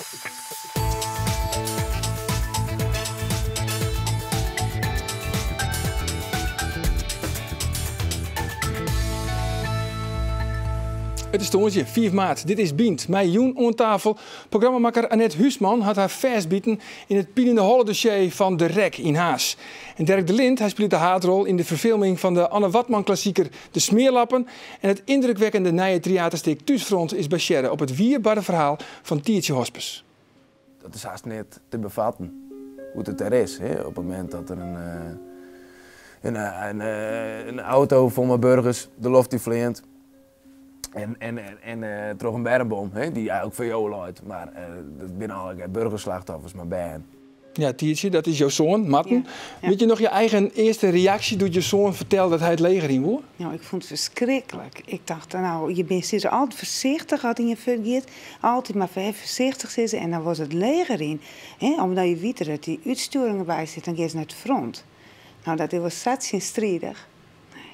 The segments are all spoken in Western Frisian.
It is tongersdei, 5 maart. Dit is Bynt. Mei jûn oan tafel programmamakker Annet Huisman hat har fêstbiten yn it pineholle dossier fan de Rek yn Harns. En Dirk de Lint, hy spilet de haadrol yn de ferfilming fan de Anne Wadman klassiker De Smeerlappen. En it yndrukwekkende nije Tryaterstik Thúsfront is basearre op it wierbarde ferhaal fan Tietsje Hospes. Dat is hast net te befatten hoe't it dêr is. Hè? Op it momint dat der in auto fol mei burgers de loft yn fleant en troch in bernebom, hè, dy't eigenlik foar jo leit, mar dat binne allegear burgerslachtoffers mei bern. Ja, Tietsje, dat is jo soan, Marten. Ja. Witte je noch je eigen earste reaksje doe't je soan fertelde dat hy it leger yn woe? Nou, ik fûn it ferskriklik. Ik tocht, nou, je binne sizze altyd foarsichtich as ien fuortgiet. Altyd mar foarsichtich sizze en dan wol se it leger yn. Hè, omdat je witte dat dy útstjoeringen by sit, dan gean se nei it front. Nou, dat is wol sa tsjinstridich.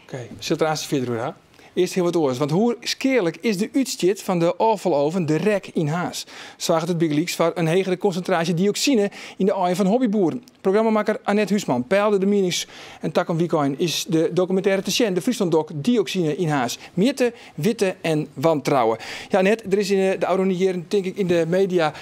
Oké, we sille it der aanst fierder oer ha. Earst hiel wat oars, want hoe skealik is de útstjit fan de ôffaloven de Rek yn Harns? Soarget it bygelyks foar in hegere konsintraasje dioksine yn de aaien fan hobbyboeren? Programmamakker Annet Huisman peilde de mienings en takom wykein is de dokumintêre te sjen, de Fryslân Dok Dioksine yn Harns. Mjitte, witte en wantrouwe. Ja, Annet, der is yn de ôfrûne jierren tink ik yn de media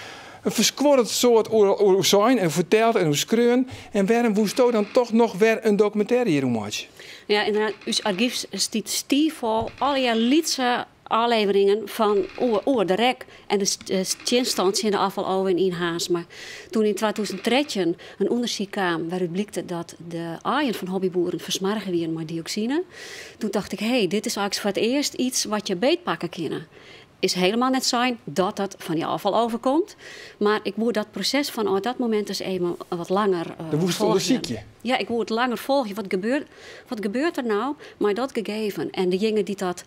in ferskuorrend soad oer sein en ferteld en oer skreaun. En wêrom woesto dan toch noch wer in dokumintêre hjiroer meitsje? Ja, ynderdaad, ús argyf stiet stiiffol allegear lytse ôfleveringen fan oer de rek en de tsjinstân tsjin de ôffaloven yn Harns. Mar toen yn 2013 in ûndersyk kaam wêrút blykte dat de aaien fan hobbyboeren fersmoarge wiene mei dioksine, toen tocht ik, hé, dit is eins foar it earst iets wat je beetpakke kinne. Is helemaal net sein dat dat fan dy ôffaloven komt, mar ik woe dat proses fanôf dat momint dus even wat langer Do woest it folgje. ûndersykje? Ja, ik woe it langer folgje. Wat gebeurt der no mei dat gegeven? En dejinge dy't dat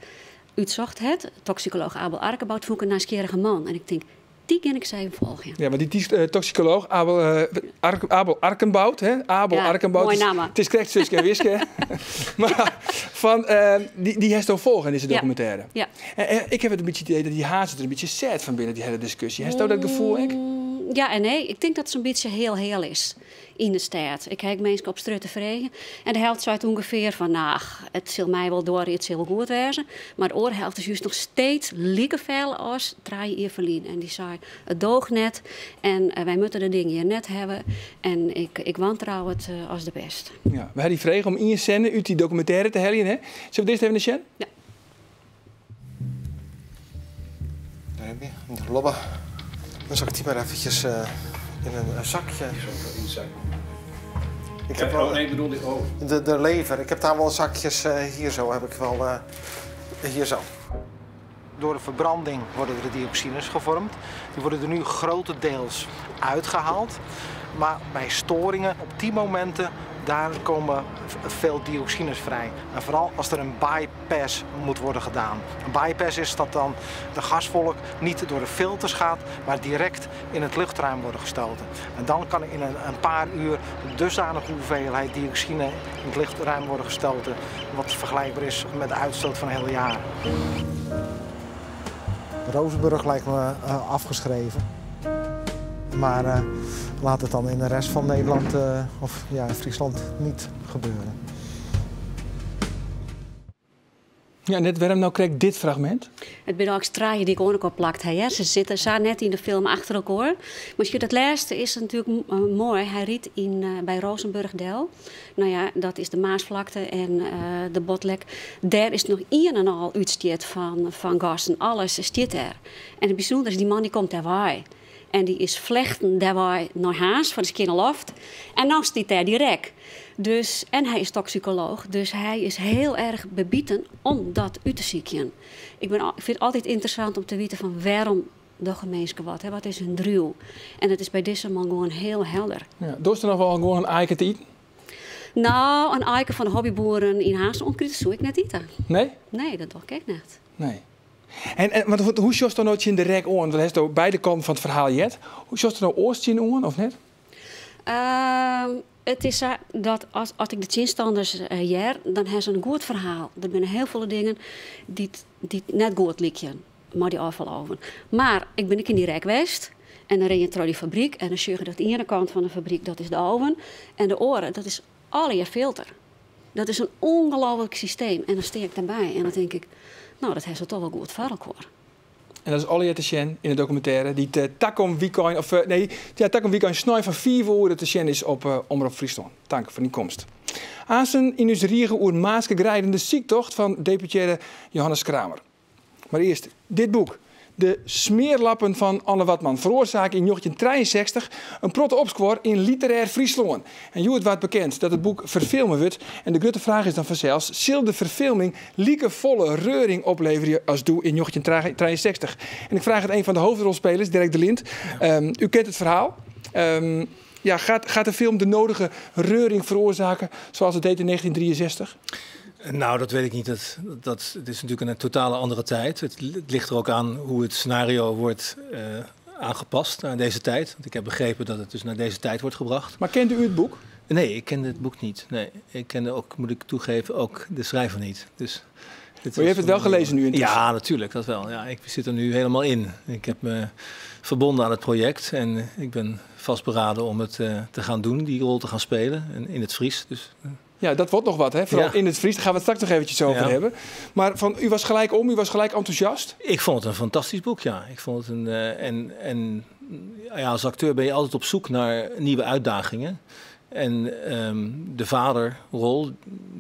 útsocht hat, toksikolooch Abel Arkenbout, fûn ik in nijsgjirrige man. En ik tink, dy gean ik ris even folgjen. Ja, want dy toksikolooch Abel, Abel Arkenbout, hè? Abel Ja, Arkenbout. moaie namme. It is krekt Suske en Wiske. Mar fan, dy hasto folge yn dizze dokumintêre. Ja. En ik haw it in bytsje it idee dat dy Harnzers der in bytsje sêd fan binne, dy hiele diskusje. Hasto dat gefoel ek? Ja en nee. Ik tink dat it sa'n bytsje heal-heal is yn de stêd. Ik ha ek minsken op strjitte frege en de helte seit ûngefear fan, ach, it sil my wol duorje, it sil wol goed wêze. Mar de oare helte is just noch steeds like fel as 3 jier ferlyn. En dy sei, it doocht net en wy moatte de dingen hjir net hawwe en ik wantrou it as de pest. Ja, we ha dy frege om ien sêne út dy dokumintêre te heljen, hè? Sille we dizze even sjen? Ja. Daar heb je, de lobbe. Dan zal ik die maar eventjes in een zakje. Ik heb wel, oh, nee, ik bedoel die, oh. De lever. Ik heb daar wel zakjes, hier zo heb ik wel, hier zo. Door de verbranding worden er dioxines gevormd. Die worden er nu grotendeels uitgehaald. Maar bij storingen op die momenten, daar komen veel dioxines vrij. En vooral als er een bypass moet worden gedaan. Een bypass is dat dan de gaswolk niet door de filters gaat, maar direct in het luchtruim worden gestoten. En dan kan in een paar uur een dusdanige hoeveelheid dioxine in het luchtruim worden gestoten, wat vergelijkbaar is met de uitstoot van een heel jaar. Rozenburg lijkt me afgeschreven. Maar laat het dan in de rest van Nederland of ja, in Friesland niet gebeuren. Ja, net wêrom no krekt dit fragmint? It binne ek trije dy't ik oan elkoar plakt ha, hear. Se sitte sa net yn de film achter elkoar. Mar sjoch, dat lêste is natuerlik moai. Hy rydt by Rozenburg del. No ja, dat is de Maasflakte en de Botlek. Dêr is noch ien en al útstjit fan gassen. Alles stiet dêr. En it bysûndere is, dy man dy komt dêrwei. En dy is flechten dêrwei nei Harns foar de skjinne loft. En no stiet dêr dy rek. Dus, en hy is toksikolooch, dus hy is hiel erch bebiten om dat út te sykjen. Ik fyn it altyd ynteressant om te witten fan wêrom dogge minsken wat, hè? Wat is hun driuw? En dat is by dizze man gewoan hiel helder. Ja, dochst der noch wol gewoan in aike te iten? No, in aike fan de hobbyboeren yn Harns onkruid soe ik net ite. Nee? Nee, dat doch ik ek net. Nee. En want hoe sjochst do no tsjin de rek oan? Want hasto beide kanten fan it ferhaal heard. Hoe sjochst der no oars tsjin oan, of net? It is sa dat as ik de tsjinstanners hear, dan ha se in goed ferhaal. Der binne hiel folle dingen dy't net goed lykje mei dy ôffaloven. Mar ik bin ek yn dy rek west. En dan rin je troch dy fabryk en dan sjoch je dat de iene kant fan de fabryk, dat is de oven. En de oare, dat is allegear filter. Dat is in ûngelooflik systeem. En dan stean ik derby en dan tink ik, no, dat ha se toch wol goed foar elkoar. En dat is allegear te sjen yn de dokumintêre dy't uh, takom wykein, of uh, nee, ja, takom wykein snein fan 5 oere te sjen is op uh, Omrop Fryslân. Tank foar dyn komst. Aansen yn ús rige oer Maarske greiden de syktocht fan deputearre Johannes Kramer. Mar earst dit boek. De Smearlappen fan Anne Wadman feroarsake yn 1963 in protte opskuor yn literêr Fryslân. En hjoed waard bekend dat it boek ferfilme wurdt. En de grutte fraach is dan fansels, sil de ferfilming likefolle reuring opleverje as doe yn 1963? En ik fraach it een fan de hoofdrolspelers, Dirk de Lint. U kent it ferhaal. Ja, gaat de film de nodige reuring veroorzaken zoals het deed in 1963? Nou, dat weet ik niet. Het is natuurlijk een totale andere tijd. Het ligt er ook aan hoe het scenario wordt aangepast naar deze tijd. Want ik heb begrepen dat het dus naar deze tijd wordt gebracht. Maar kende u het boek? Nee, ik kende het boek niet. Nee, ik kende ook, moet ik toegeven, ook de schrijver niet. Dus dit Maar je hebt het wel gelezen nu intussen? Ja, natuurlijk, dat wel. Ja, ik zit er nu helemaal in. Ik heb me verbonden aan het project en ik ben vastberaden om het te gaan doen, die rol te gaan spelen en in het Fries. Dus. Ja, dat wordt nog wat, hè? Vooral in het Fries. Daar gaan we het straks nog eventjes over hebben. Maar van, u was gelijk om, u was gelijk enthousiast? Ik vond het een fantastisch boek, ja. Ik vond het een, en ja, als acteur ben je altijd op zoek naar nieuwe uitdagingen. En de vaderrol,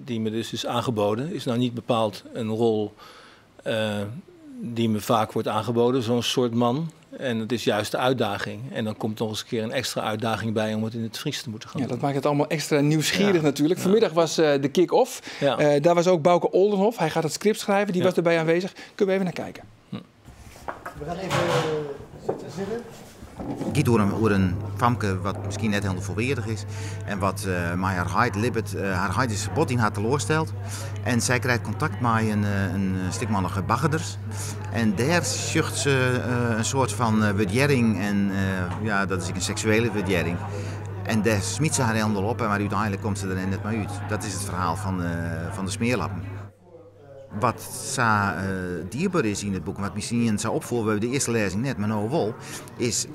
die me dus is aangeboden, is nou niet bepaald een rol die me vaak wordt aangeboden, zo'n soort man. En het is juist de uitdaging. En dan komt nog eens een keer een extra uitdaging bij om het in het Fries te moeten gaan Ja, doen. Dat maakt het allemaal extra nieuwsgierig natuurlijk. Vanmiddag was de kick-off. Daar was ook Bouke Oldenhof. Hij gaat het script schrijven. Die was erbij aanwezig. Kunnen we even naar kijken. We gaan even zitten. Het gaat oer in famke wat miskien net hielendal folweardich is. En wat mei har heit libbet, har heit is bot yn har teloarsteld. En sy krijt kontakt mei in stikmannich baggerders. En dêr sjocht se in soart fan wurdearring en ja, dat is ek in seksuele wurdearring. En dêr smyt se har hielendal op, mar úteinlik komt se der net mei út. Dat is it ferhaal fan de smearlappen. Wat sa dierber is yn it boek, wat miskien sa opfoel by de earste lêzing net, mar no wol, is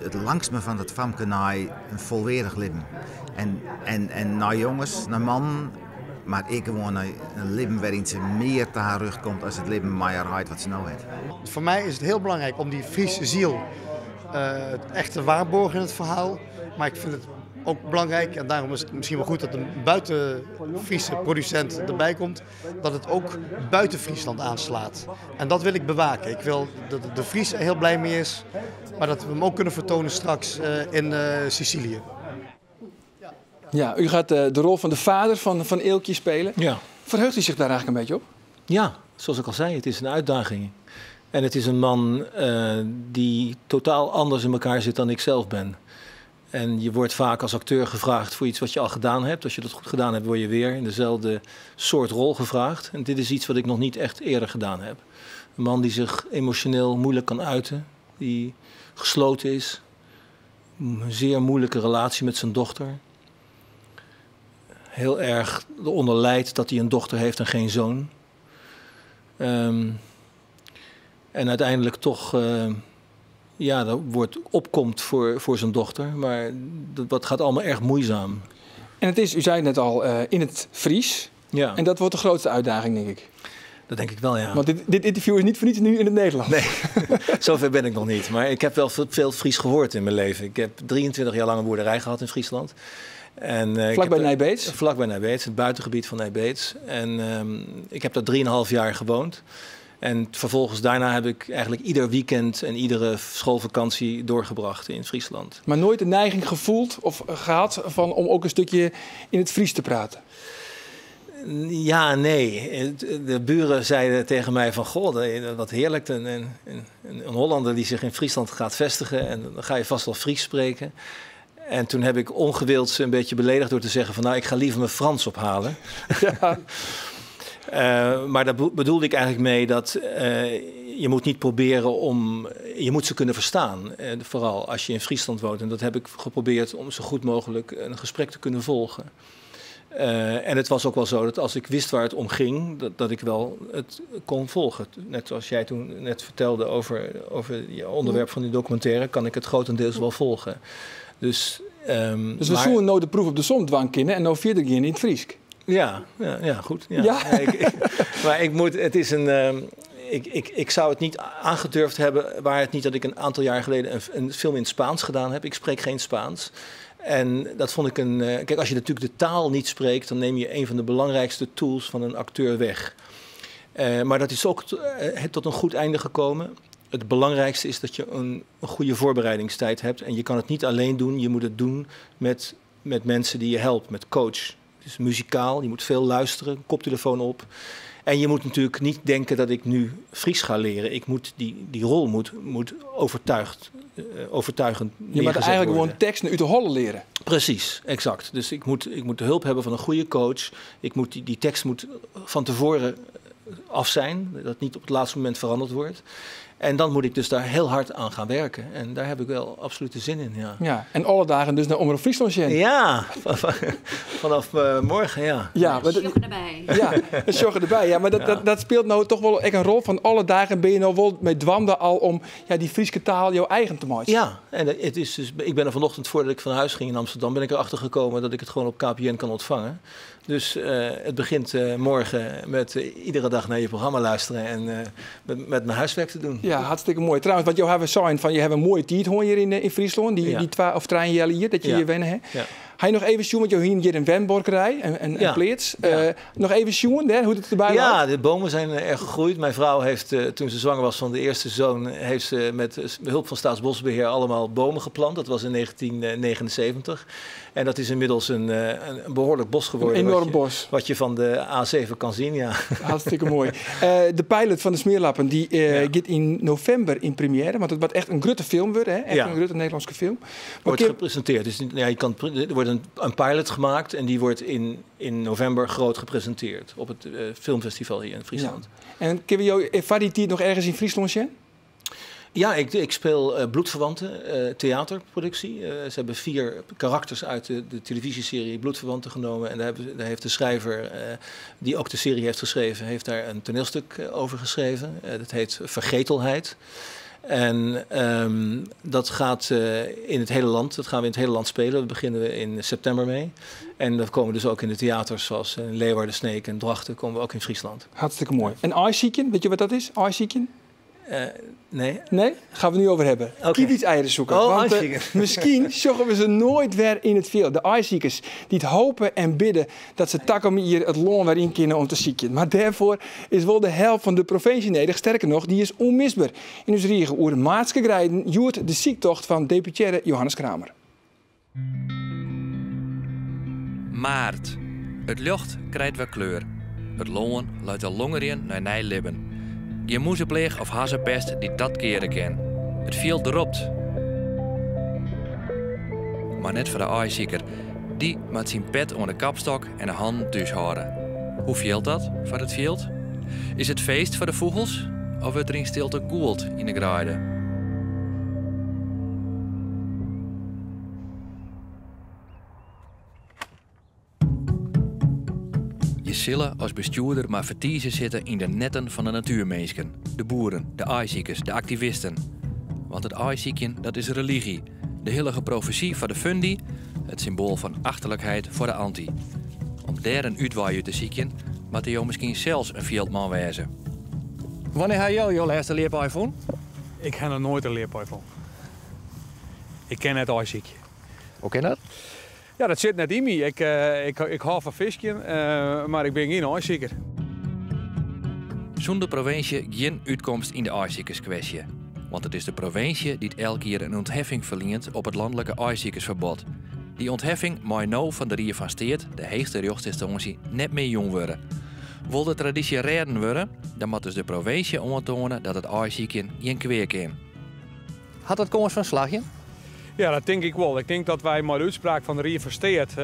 it langstme fan dat famke nei in folweardich libben. En nei jonges, nei mannen, mar ek gewoan nei in libben wêryn't se mear ta har rjocht komt as it libben mei har heit wat se no hat. Foar my is it hiel belangryk om dy Fryske siel echt te waarborgen yn it ferhaal. Mar ik fyn it ek belangryk, en dêrom is it miskien wol goed dat in bûten Fryske produsint derby komt, dat it ek bûten Fryslân oanslacht. En dat wol ik bewake. Ik wol dat de Fries der hiel bliid mei is, mar dat we him ek kinne fertoane straks yn Sicilië. Ja, u gaat de rol van de vader van Eelkje spelen. Ja. Verheugt u zich daar eigenlijk een beetje op? Ja, zoals ik al zei, het is een uitdaging. En het is een man die totaal anders in elkaar zit dan ik zelf ben. En je wordt vaak als acteur gevraagd voor iets wat je al gedaan hebt. Als je dat goed gedaan hebt, word je weer in dezelfde soort rol gevraagd. En dit is iets wat ik nog niet echt eerder gedaan heb. Een man die zich emotioneel moeilijk kan uiten, die gesloten is. Een zeer moeilijke relatie met zijn dochter. Heel erg eronder lijdt dat hij een dochter heeft en geen zoon. En uiteindelijk toch ja, dat wordt, opkomt voor zijn dochter. Maar dat gaat allemaal erg moeizaam. En het is, u zei het net al, in het Fries. Ja. En dat wordt de grootste uitdaging, denk ik. Dat denk ik wel, ja. Want dit interview is niet voor niets nu in het Nederlands. Nee, zover ben ik nog niet. Maar ik heb wel veel Fries gehoord in mijn leven. Ik heb 23 jaar lang een boerderij gehad in Friesland. En ik Vlakbij heb Nij Beets? Vlakbij Nij Beets, het buitengebied van Nij Beets. En ik heb daar 3,5 jaar gewoond. En vervolgens daarna heb ik eigenlijk ieder weekend en iedere schoolvakantie doorgebracht in Friesland. Maar nooit de neiging gevoeld of gehad van om ook een stukje in het Fries te praten? Ja, nee. De buren zeiden tegen mij van, goh, wat heerlijk. Een Hollander die zich in Friesland gaat vestigen en dan ga je vast wel Fries spreken. En toen heb ik ongewild ze een beetje beledigd door te zeggen van, nou, ik ga liever mijn Frans ophalen. Maar daar bedoelde ik eigenlijk mee dat je moet niet proberen om... Je moet ze kunnen verstaan, vooral als je in Friesland woont. En dat heb ik geprobeerd om zo goed mogelijk een gesprek te kunnen volgen. En het was ook wel zo dat als ik wist waar het om ging, dat ik wel het kon volgen. Net zoals jij toen net vertelde over je onderwerp van die documentaire, kan ik het grotendeels wel volgen. Dus Dus we zoeken nou de proef op de som dwang kennen en nou verder gaan in het Frysk. Ja, goed. Ja. Ja. Ja, maar ik moet, het is een, ik zou het niet aangedurfd hebben, waar het niet dat ik een aantal jaar geleden een film in het Spaans gedaan heb. Ik spreek geen Spaans. En dat vond ik een, kijk, als je natuurlijk de taal niet spreekt, dan neem je een van de belangrijkste tools van een acteur weg. Maar dat is ook tot een goed einde gekomen. Het belangrijkste is dat je een goede voorbereidingstijd hebt. En je kan het niet alleen doen, je moet het doen met mensen die je helpen, met coach. Het is muzikaal, je moet veel luisteren, koptelefoon op. En je moet natuurlijk niet denken dat ik nu Fries ga leren. Ik moet die rol moet overtuigend Je moet neergezet eigenlijk worden. gewoon teksten uit de holle leren. Precies, exact. Dus ik moet de hulp hebben van een goede coach. Die tekst moet van tevoren af zijn, dat niet op het laatste moment veranderd wordt. En dan moet ik dus daar heel hard aan gaan werken. En daar heb ik wel absoluut de zin in, ja. Ja, en alle dagen dus naar Omroep Fryslân zien. Ja, vanaf morgen, ja. Ja, maar dat, Sjoggen erbij. Ja, een sjoggen erbij. Ja, maar dat speelt nou toch wel echt een rol van alle dagen ben je nou wel met dwamde al om, ja, die Friese taal jouw eigen te maken. Ja, en het is dus, ik ben er vanochtend voordat ik van huis ging in Amsterdam, ben ik erachter gekomen dat ik het gewoon op KPN kan ontvangen. Dus het begint morgen met iedere dag naar je programma luisteren en met mijn huiswerk te doen. Ja, hartstikke mooi. Trouwens, wat jou hebben zijn van je hebt een mooie tijd hoor hier in Friesland, die 2 of 3 jaar hier, dat je hier wennen, hè? Ga je nog even zien, want je hier een wenborkerij en pleats. Nog even zien, hè, hoe het erbij Ja, lijkt? de bomen zijn erg gegroeid. Mijn vrouw heeft, toen ze zwanger was van de eerste zoon, heeft ze met behulp van Staatsbosbeheer allemaal bomen geplant. Dat was in 1979. En dat is inmiddels een behoorlijk bos geworden. Een enorm bos. Wat je van de A7 kan zien, ja. Hartstikke mooi. De pilot van de Smeerlappen, die gaat in november in première. Want het wordt echt een grote film worden, hè? Echt een grote Nederlandse film. Maar Wordt Kim gepresenteerd. Dus, ja, je kan, er wordt een pilot gemaakt en die wordt in november groot gepresenteerd op het filmfestival hier in Friesland. Ja. En kunnen we jou van die tijd nog ergens in Friesland zien? Ja, ik speel Bloedverwanten, theaterproductie. Ze hebben 4 karakters uit de televisieserie Bloedverwanten genomen. En daar heeft de schrijver, die ook de serie heeft geschreven, heeft daar een toneelstuk over geschreven. Dat heet Vergetelheid. En dat gaat in het hele land. Dat gaan we in het hele land spelen. Daar beginnen we in september mee. En dat komen we dus ook in de theaters zoals in Leeuwarden, Sneek en Drachten. Komen we ook in Friesland. Hartstikke mooi. En aaisiekjen, weet je wat dat is? Aaisiekjen? Nee. Nee? Gaan we nu over hebben. Kievits-eieren zoeken. Oh, want aaisieken. misschien zoeken we ze nooit weer in het veld. De aaisiekers die het hopen en bidden dat ze takken hier het loon weer in kunnen om te zieken. Maar daarvoor is wel de helft van de provincie nodig. Sterker nog, die is onmisbaar. In onze regen oer Maatske Greiden joert de ziektocht van deputaire Johannes Kramer. Maart. Het lucht krijgt weer kleur. Het loon luidt al langer in naar Nijlibben. Je moezenpleeg of hazepest die dat keren ken. Het viel dropt. Maar net voor de aaizieker. Die met zijn pet onder de kapstok en de hand thuis houden. Hoe viel dat voor het veld? Is het feest voor de vogels? Of wordt er in stilte koeld in de graaide? Je zullen als bestuurder maar vertiezen zitten in de netten van de natuurmeesken. De boeren, de aaiziekers, de activisten. Want het aaiziekjen, dat is religie. De heilige profetie voor de fundi, het symbool van achterlijkheid voor de anti. Om daar een uitwaaier te ziekjen, moet hij misschien zelfs een veldman wezen. Wanneer heb jij jouw laatste leerpijphone? Ik heb nog nooit een leerpijphone. Ik ken het aaiziekje. Hoe ken dat? Ja, dat zit net in me. Ik hou van visje, maar ik ben geen aaizieker. Zonder provincie geen uitkomst in de aaiziekerskwestie. Want het is de provincie die elk jaar een ontheffing verleent op het landelijke aaiziekersverbod. Die ontheffing mag nou van de Rier van Steert, de heegste rjochtsinstantie, net meer jong worden. Wil de traditie redden worden, dan moet dus de provincie aantonen dat het aaisiekje geen kweer kan. Had dat komst van slagje? Ja, dat denk ik wel. Ik denk dat wij met de uitspraak van de Rier van Steert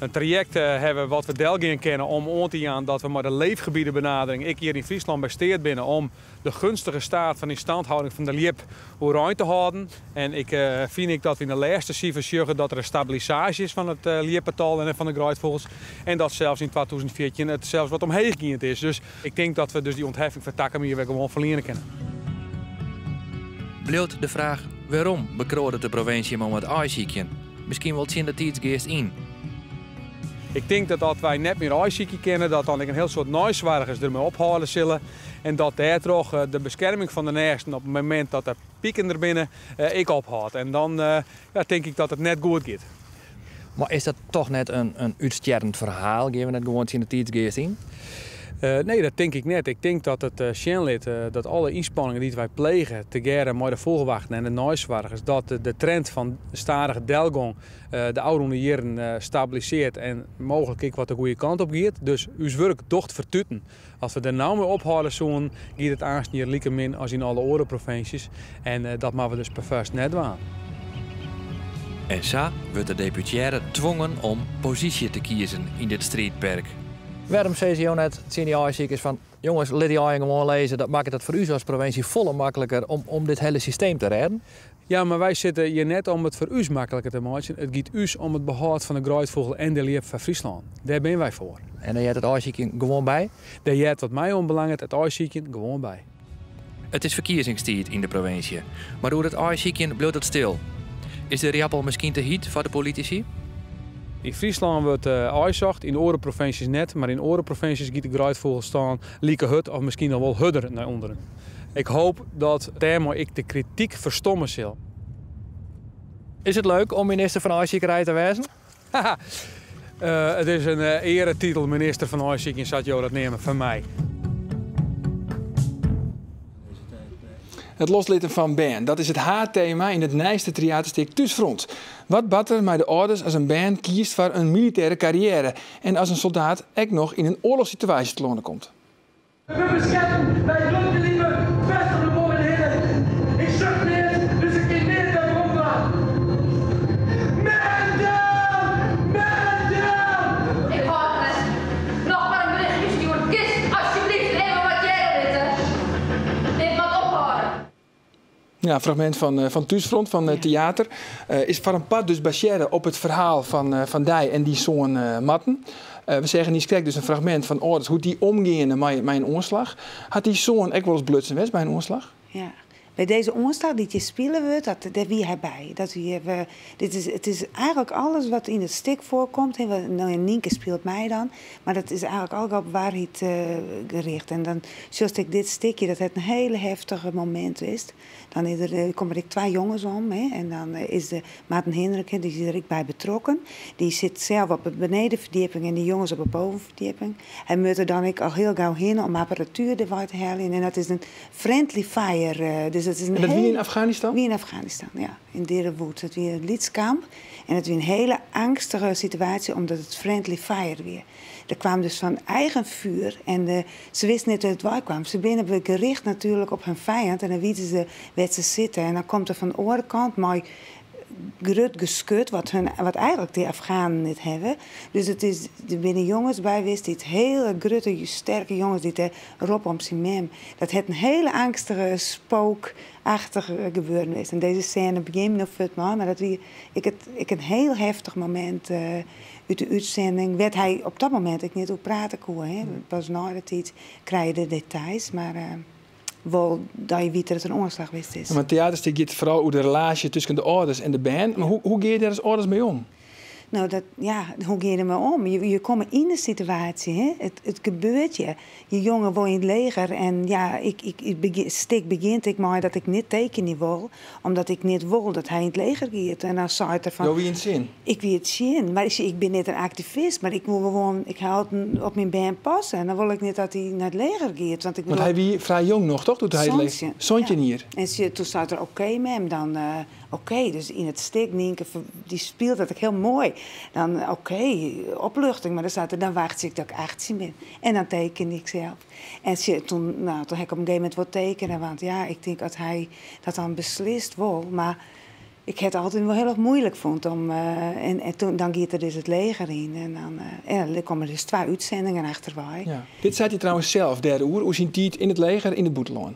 in trajekt hawwe wat we delgean kinne om oan te jaan dat we mei de leefgebiedebenadering ek hjir yn Fryslân by steat binne om de gunstige staat fan ynstandhouding fan de ljip oerein te hâlden. En ik fyn ek dat we yn de lêste sifers sjogge dat der in stabilisaasje is fan it ljippetal en fan de greidfûgels en dat sels yn 2014 it sels wat omheech giend is. Dus ik tink dat we dus dy ûntheffing foar takom jier wer gewoan ferliene kinne. Bliuwt de fraach wêrom bekroadet de provinsje him om it aaisykjen? Miskien wol tsjin de tiidsgeast yn. Ik tink dat as wy net mear aaisykje kinne, dat dan ek in hiel soad neisoargers dermei ophâlde sille en dat dêrtroch de beskerming fan de nêsten op it momint dat de piken der binne ek ophâldt. En dan tink ik dat it net goed giet. Mar is dat toch net in útstjerrend ferhaal? Gean we net gewoan tsjin de tiidsgeast yn? Nee, dat tink ik net. Ik tink dat it sjen lit dat alle ynspanningen dy't wy plege tegearre mei de fûgelwachten en de neisoargers, dat de trend fan stadige delgong de ôfrûne jierren stabilisearret en mooglik ek wat de goede kant op giet. Dus ús wurk docht fertuten. As we der no mei ophâlde soenen, giet it aanst hjir like min as yn alle oare provinsjes en dat moatte we dus perfoarst net dwaan. En sa wurdt de deputearre twongen om posysje te kiezen yn dit striidperk. Wêrom sizze jo net tsjin dy aaisykers fan jonges, lit dy aaien gewoan lizze, dat makket it foar ús as provinsje folle makliker om dit hiele systeem te rêden? Ja, mar wy sitte hjir net om it foar ús makliker te meitsjen. It giet ús om it behâld fan de greidfûgel en de ljip foar Fryslân. Dêr binne wy foar. En dêr heart it aaisykjen gewoan by? Dêr heart wat my oanbelanget it aaisykjen gewoan by. It is ferkiezingstiid yn de provinsje, mar oer it aaisykjen bliuwt it stil. Is de rjappel miskien te hyt foar de politisy? Yn Fryslân wurdt aaisocht, yn oare provinsjes net, mar yn oare provinsjes giet de greidfûgelstân like hurd of miskien noch wol hurder nei ûnderen. Ik hoop dat dêrmei ek de krityk ferstomme sil. Is it leuk om minister fan aaisikerij te wêzen? Haha, it is in earetitel, minister fan aaisykjen, sa't jo dat neame, foar my. It loslitten fan bern, dat is it haadtema yn it nijste Tryaterstik Thúsfront. Wat bart der mei de âlders as in bern kiest foar in militêre karriêre en as in soldaat ek noch yn in oarlochssituaasje telâne komt? We besketten by grut kaliber dwers troch de muorren hinne. Ik sjoch neat, dus ik kin neat wer werom dwaan. Man down! Man down! Ik hâld it net. Noch mar in berichtje stjoerd. Kinst alsjeblieft even wat hearre litte? Dit moat ophâlde. Ja, fragmint fan, fan Thúsfront, fan it teater. Is foar in part dus basearre op it ferhaal fan, fan dy en dyn soan Marten. We seagen niiskrekt dus in fragmint fan âlders, hoe't dy omgeane mei, mei in oanslach. Hat dyn soan ek wolris belutsen west by in oanslach? Ja. By dizze oanslach dy't hjir spile wurdt, dat, dêr wie hy by. Dat wie, we, dit is, it is eigentlik alles wat yn it stik foarkomt. Hè, no ja, Nynke spilet my dan, mar dat is eigentlik allegear op waarheid gericht. En dan sjochst ek dit stikje, dat hat in hiele heftige momint west. Dan is der, eh, komme der ek twa jonges om hè, en dan eh, is de Marten Hindrik, dy is der ek by betrokken. Dy sit sels op de benedenferdjipping en dy jonges op de bovenferdjipping. Hy moat der dan ek al hiel gau hinne om apparatuer derwei te heljen. En dat is in friendly fire. Eh, dus dat is in en dat wie yn Afghanistan? Wie yn Afghanistan, ja. Yn Dera Wood. Dat wie in lyts kamp. En it wie in hiele angstige situaasje omdat it friendly fire wie. Der kwam dus fan eigen vuur en de, se wisten net wêr't it wei kwam. Se binne gericht natuerlik op hun fijand en dan witte se wêr't se sitte. En dan komt der fan de oare kant mei grut geskut, wat, hun, wat eigentlik de Afghanen net hawwe. Dus it is, der binne jonges by west dy't hiele grutte, sterke jonges dy't dêr roppe om syn mem. Dat hat in hiele angstige, spookachtige gebeuren west. En dizze sêne begjin no fuort mei, mar dat wie ek, it, ek in hiel heftich momint út de útsending, wêr't hy op dat momint ek net oer prate koe. Hè. Pas nei de tiid krije je de details, mar wol dat je witte dat der in oanslach west is. Maar it teaterstik giet foaral oer de relaasje tusken de âlders en de bern. Mar hoe, hoe gean je dêr as âlders mei om? No, dat, ja, hoe gean je dermei om? Je, je komme yn de situaasje, hè? It, it gebeurt je. Je jonge wol yn it leger en ja, ik, ik, it begin, stik begjint ek mei dat ik net tekenje wol, omdat ik net wol dat hy yn it leger giet. En dan seit er fan... Jo wiene tsjin? Ik wie tsjin, mar ik bin net in aktivist, mar ik wol gewoan, ik hâld op myn bern passe en dan wol ik net dat hy nei it leger giet. Want ik Want hy wie frij jong noch, toch? Doe't hy it leger. 17 jier. En toen sei er oké mem, dan oké. Dus yn it stik Nynke, dy spilet dat ek hiel moai. Dan oké, opluchting, mar dan sei er, dan wachtsje ik dat ik 18 bin. En dan teken ik sels. En toen, no, toen ha ik op in gegeven momint wol tekene, want ja, ik tink as hy dat dan beslist wol, mar. Ik ha it altyd wol hiel erch muoilik fûn om en, en toen, dan giet er dus it leger yn en dan ja, der komme dus twa útsendingen achterwei. Ja. Dit seit hy trouwens sels dêroer, oer syn tiid yn it leger yn it bûtenlân.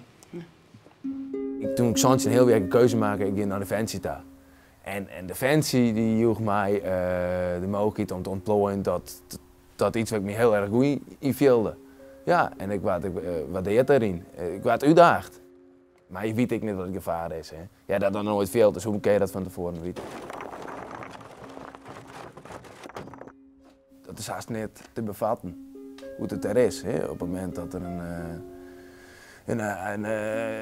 Toen ik 17 heal wie, ha ik in keuze makke, ik gean nei Defensie ta. En, en Defensie dy joech my de mooglikheid om te ûntploaien dat, dat iets wêr't ik my hiel erch goed yn fielde. Ja, en ik waard waardeard dêryn. Ik waard útdaagd. Mar je witte ek net wat it gefaar is. Hè? Ja, dat noch noait field, dus hoe kin je dat fan tefoaren witte? Dat is hast net te befatten, hoe't it dêr is. Hè? Op it momint dat der in, in, in,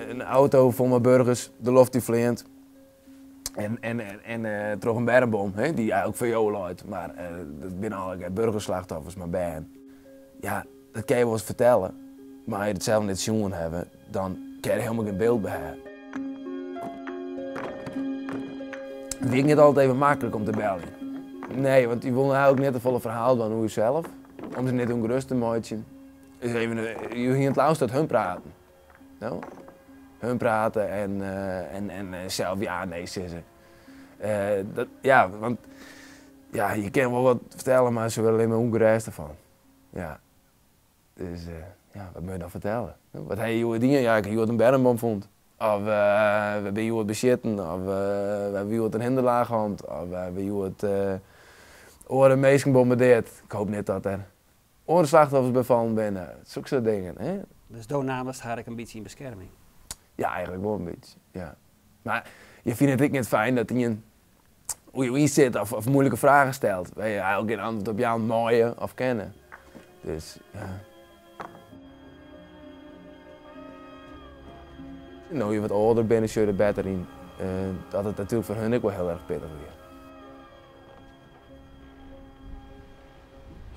in auto fol mei burgers de loft yn fleant en, en, en, en troch in bermbom, hè, dy't eigentlik foar jo leit, mar dat binne allegear burgerslachtoffers mei bern. Ja, dat kin je wolris fertelle, mar as je it sels net sjoen hawwe, dan kin je der hielendal gjin byld by hawwe. It wie ek net altyd even maklik om te beljen. Nee, want je wolle eigentlik net te folle ferhaal dwaan oer jesels, om se net ûngerêst te meitsjen. Dus even, je hiene it leafst dat hun praten. No? Hun prate en, en, en sels ja, nee sizze. Dat, ja, want ja, je kinne wol wat fertelle, mar se wurde allinne mar ûngerêst derfan. Ja. Dus ja, wat moat je dan fertelle? Wat ha je hjoed dien? Ja, ik ha hjoed in bermbom fûn. Of we binne hjoed besjitten, of we hawwe hjoed in hinderlaach hân, of we hawwe hjoed oare minsken bombardeard. Ik hoop net dat der oare slachtoffers by fallen binne. Sokke soart dingen, hè. Dus do naamst har ek in bytsje yn beskerming? Ja, eigentlik wol in bytsje, ja. Mar je fine it ek net fijn dat ien oer jo ynsit of, of moeilike fragen stelt, wêr't je eigentlik gjin antwurd op jaan meie of kinne. Dus ja. No je wat âlder binne, sjoch je der better yn dat it natuerlik foar hun ek wol hiel erch pittich wie.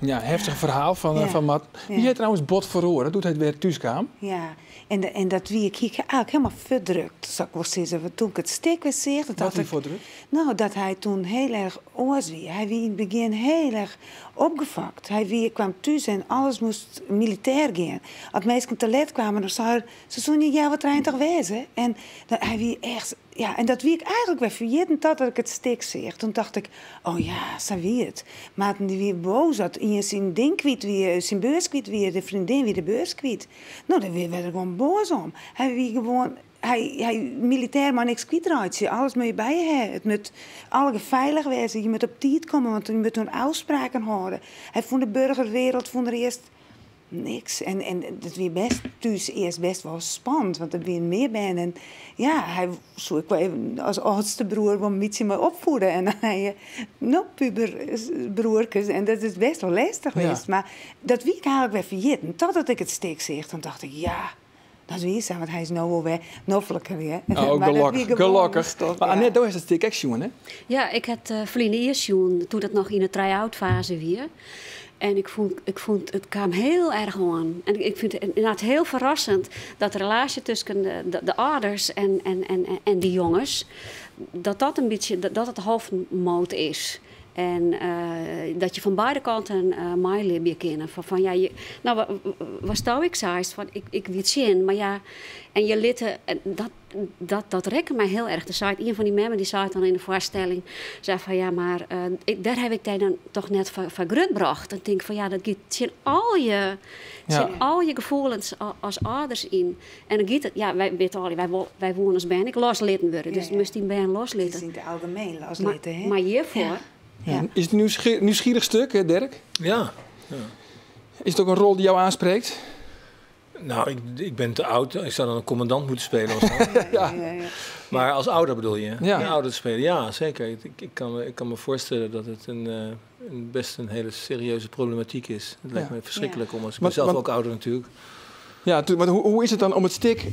Ja, heftich ferhaal fan, ja. fan Marten. Wie hy trouwens bot feroare doe't hy wer thús kaam? Ja, en, en dat wie ik eigentlik hielendal ferdrukt, sil ik wol sizze. Want toen ik it stik wer seach... Wat wie ferdrukt? Nou, dat hy toen hiel erch oars wie. Hy wie yn it begjin hiel erch opgefokt. Hy wie, kaam thús en alles moast militêr gean. As minsken te let kamen, dan sei er, se soene hjir healwei trijen toch wêze? En dan, hy wie echt Ja, en dat wie ik eigentlik wer ferjitten totdat ik it stik seach. Toen tocht ik, oh ja, sa wie it. Marten dy wie boas as ien syn ding kwyt wie, syn beurs kwyt wie, de freondin wie de beurs kwyt. No, dêr wie er gewoan boas om. Hy wie gewoan, hy, hy, militêr mei niks kwytreitsje, alles moat je by je ha. It moat allegear feilich wêze, je moat op tiid komme, want je moat oan ôfspraken hâlde. Hy fûn de burgerwereld fûn er earst Niks. En, en dat wie best thús earst best wol spannend, want der wiene mear bern. En ja, hy soe ek wol even as âldste broer wol in bytsje mei opfiede. En dan ha je no puberbroerkes en dat is best wol lêstich west. Mar dat wie ik eigentlik wer ferjitten. Totdat ik it stik seach, dan tocht ik, ja, dat wie sa. Want hy is no wol wer nofliker, hear. Oh, Mar dat wie gelokkich, gewoan gelokkich. Mar Annette, do hast it stik ek sjoen, hè? Ja, ik ha it ferline jier sjoen, doe't it noch yn 'e try-out-faze wie. En ik fûn, ik fûn it kaam hiel erch oan. En ik fyn it ynderdaad hiel ferrassend dat de relaasje tusken de, de âlders en, en, en, en dy jonges, dat dat in bytsje, dat dat de hoofdmoot is. En dat je fan beide kanten meilibje kinne. Fan, fan ja, je, no, watsto ek seist, fan ik, ik wie tsjin, mar ja, en je litte, dat, dat, dat rekke my hiel erch. Der seit ien fan dy memmen, dy seit dan yn de foarstelling, sei fan ja, mar ik, dêr haw ik dy dan toch net foar, foar grutbrocht. Dan tink ik fan ja, dat giet tsjin al je, tsjin al je gefoelens as âlders yn. En dan giet it, ja, wy witte allegear, wy wol, wy woene as bern ek loslitten wurde, dus moatst dyn bern loslitte. It is yn it algemeen loslitte, hè? Mar hjirfoar. Ja. Is it in nieuwsgierig stuk, Dirk? Ja. ja. Is het ook een rol die jou aanspreekt? Nou, ik, ik ben te oud. Ik zou dan een commandant moeten spelen of zo. ja. Maar als ouder bedoel je? Ja. Een ouder te spelen, ja, zeker. Ik, ik, kan me, ik kan me voorstellen dat het een, een best een hele serieuze problematiek is. Het lijkt me verschrikkelijk om als ik ben zelf ook ouder natuurlijk. Ja, maar hoe, hoe is it dan om it stik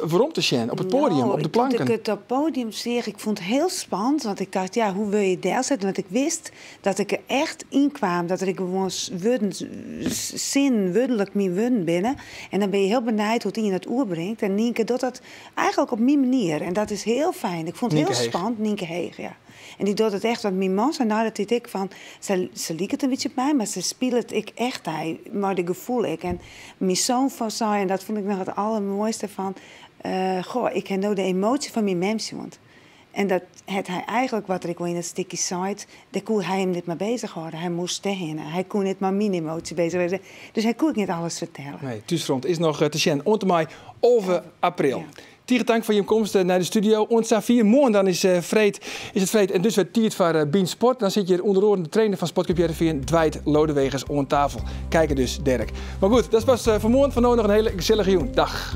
werom te sjen op it poadium, Nou, op de planken? Toen ik it op it poadium seach, ik fûn it hiel spannend, want ik tocht, ja, hoe wurd je delsette? Want ik wist dat ik der echt yn kwam, dat ik gewoan wurden, sinnen, wurdlik myn wurden binne. En dan binne je hiel benijd hoe't ien dat oerbringt. En Nynke docht dat eigentlik op myn manier. En dat is hiel fijn. Ik fûn it hiel Nynke Heeg. spannend, Nynke Heeg, ja. En dy docht it echt, want myn man sei nei de tiid ek fan, se, se liket in bytsje op my, mar se spilet ek echt dy, mei de gefoel ek. En myn soan fan sei, en dat fûn ik noch it allermoaiste fan, goh, ik ha no de emoasje fan myn mem sjoen. En dat hat hy eigentlik, wat er ek wol yn it stikje seit, dêr koe hy him net mei bezich hâlde. Hy moast dêrhinne. Hy koe net mei myn emoasje bezich wêze. Dus hy koe ek net alles fertelle. Nee, Thúsfront is noch te sjen oant en mei 11 april. Tige tank foar jim komst nei de studio. Oant safier. Moarn dan is freed, is it freed en dus wer tiid foar Bynt Sport. Dan sit hjir ûnder oaren de trainer fan Sportclub Hearrenfean, Dwight Lodeweges, oan tafel. Kijke dus, Dirk. Mar goed, dat is pas foar moarn. Foar no noch in hiele gesellige jûn. Dag.